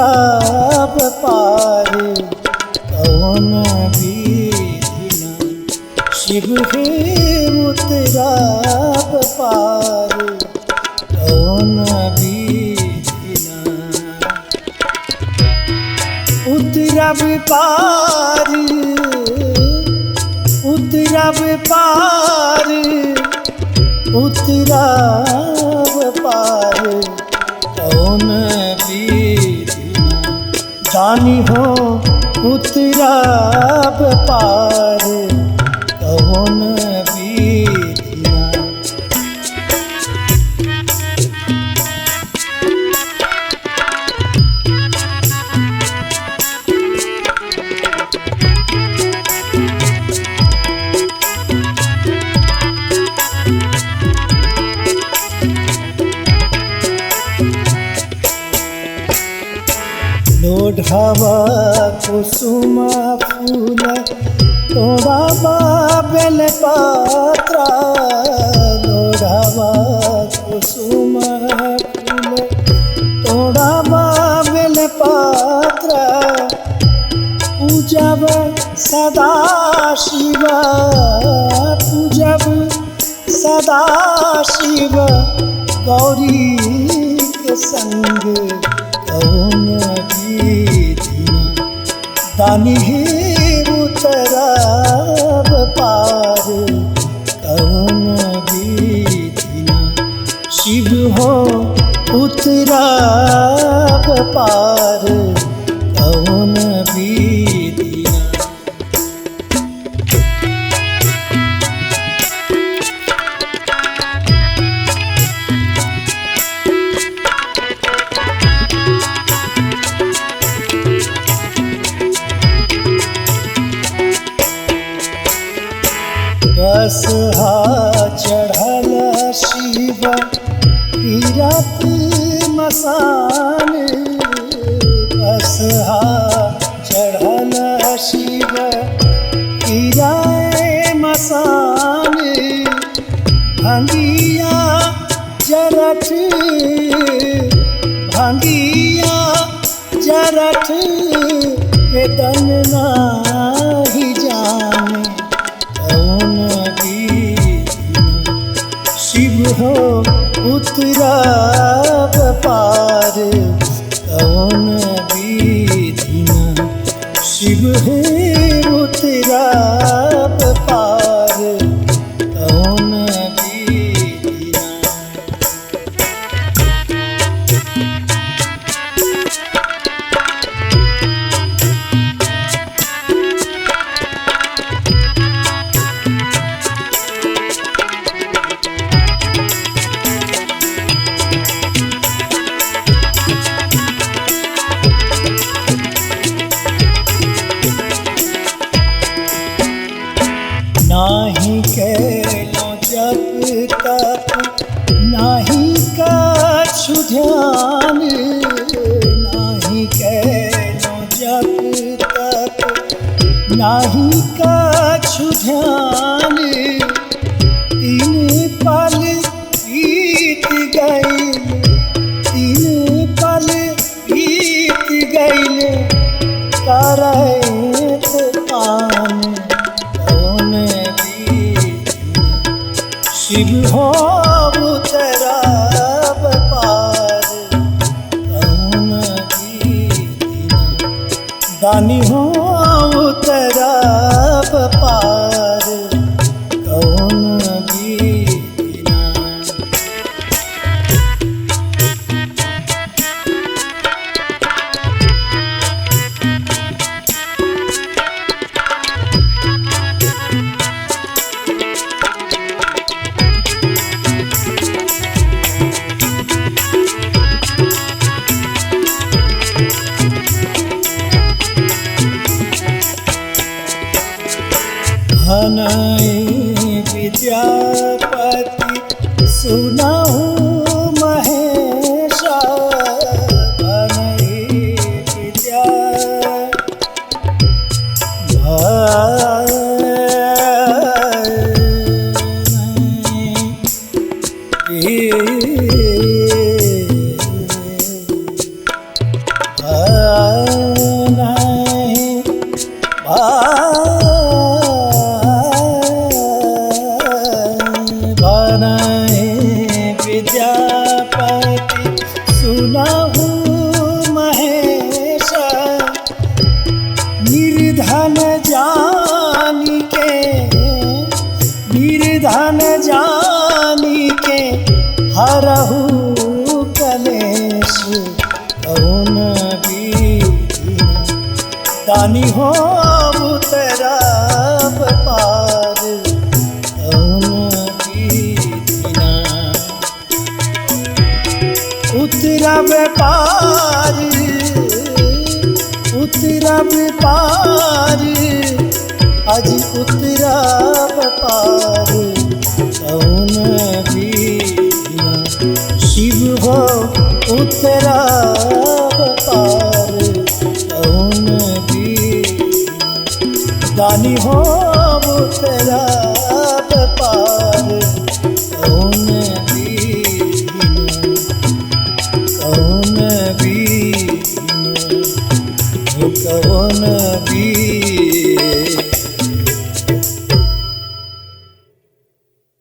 उतराब पार कौन विधिना। शिव हे उतराब पार कौन विधिना। उतरब पार, उतरब पार, उतरब पार कौन विधिना। दानी हो उतरब पार कौन विधिना। लोढ़ावा कुसुम फूल तोड़ावा बेल पात्रा। लोढ़ावा कुसुम फूल तोड़ावा बेल पात्रा। पूजब सदा शिव, पूजब सदा शिव गौरी के संग कौन विधिना। दानी ही उतरब पार कौन विधिना। शिव हो उतरब पार कौन विधिना। बसहा चढ़ल शिव पीरत मसान। बसहा चढ़ल शिव पीरत मसान। भंगिया जरठ, भंगिया जरठ वेदन नाही जाने कौन विधिना। शिव हो उतरब पार कौन विधिना। शिव हे उतरब पार कौन विधिना। नाही कैलो जप तप नाही कछु ध्यान। नाही कैलो जप तप नाही कछु ध्यान। तीन पल बीत गइल, तीन पल बीत गइल करैत आन कौन विधिना। शिव हो उतरब पार कौन विधिना। दानी हो उतरब पार कौन विधिना। हनई विद्यापति सुनहु महेशा। भनई विद्या भनई नहीं विद्यापति सुनहु महेश, निर्धन जानी के, निर्धन जानी के हरहु कलेश कौन विधिना। दानी हो उतरब पार कौन विधिना। उतरब पार, उतरब पार, अज उतरब पार कौन विधिना। शिव हो उतरब पार कौन विधिना। दानी हो उतरब पार।